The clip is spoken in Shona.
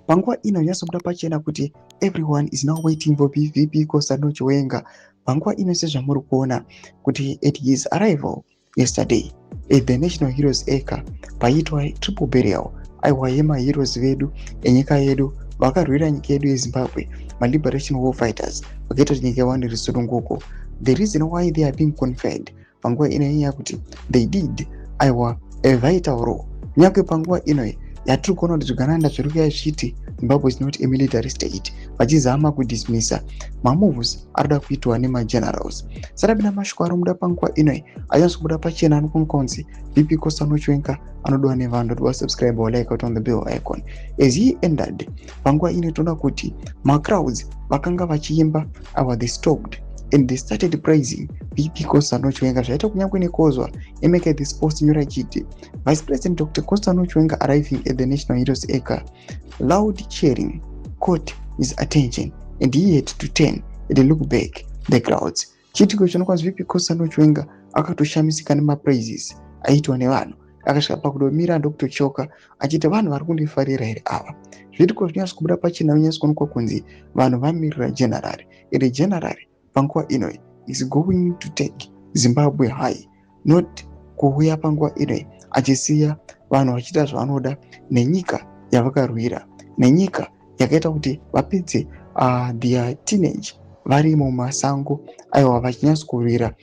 Panguva ino nyatsobuda pachena kuti everyone is now waiting for VP Constantino Chiwenga. Panguva ino, sezvamuri kuona kuti at his arrival yesterday at the National Heroes Acre, paiitwa triple burial, aiwa, yemaheroes vedu enyika yedu vakarwira nyika yedu yeZimbabwe, maliberation war fighters vakaita kuti nyika iwane rusununguko. The reason why they are being conferred panguva ino inyaya kuti they did, aiwa, a vital role, kunyange panguva ino yatiri kuona kuti zvigananda zviri kuya zvichiti Zimbabwe is not a military state, vachizama kudismissa mamoves arikuda kuitwa nemagenerals. Sarapinda mashoko ari muda panguva ino anyatso kubuda pachena, anokuonekwa kunzi VP Constantino Chiwenga anodiwa nevanhu. Toda subscribe or like on the bell icon. As he entered panguva ino, toona kuti macrowds vakanga vachiimba ava, they stopped and they started praising VP Constantino Chiwenga. Zvaita kunyange nekozwa emake this post nyora ichiti, "Vice President Dr Constantino Chiwenga arriving at the National Heroes Acre, loud cheering caught his attention and he had to turn and look back the crowds." Chiitiko chinokwanzi VP Constantino Chiwenga akatoshamisika nemapraises aiitwa nevanhu, akasvika pakudomira ndokutochoka achiti, "Vanhu vari kundifarira here ava?" Zviitiko zvinyatso kubuda pachena, unyatso kuonekwa kunzi vanhu vamirira general, ende general panguva ino is going to take Zimbabwe high, not kuuya panguva ino achisiya vanhu vachiita zvavanoda nenyika yavakarwira, nenyika yakaita kuti vapedze their teenage vari mumasango, aiwa, vachinyatso kurwira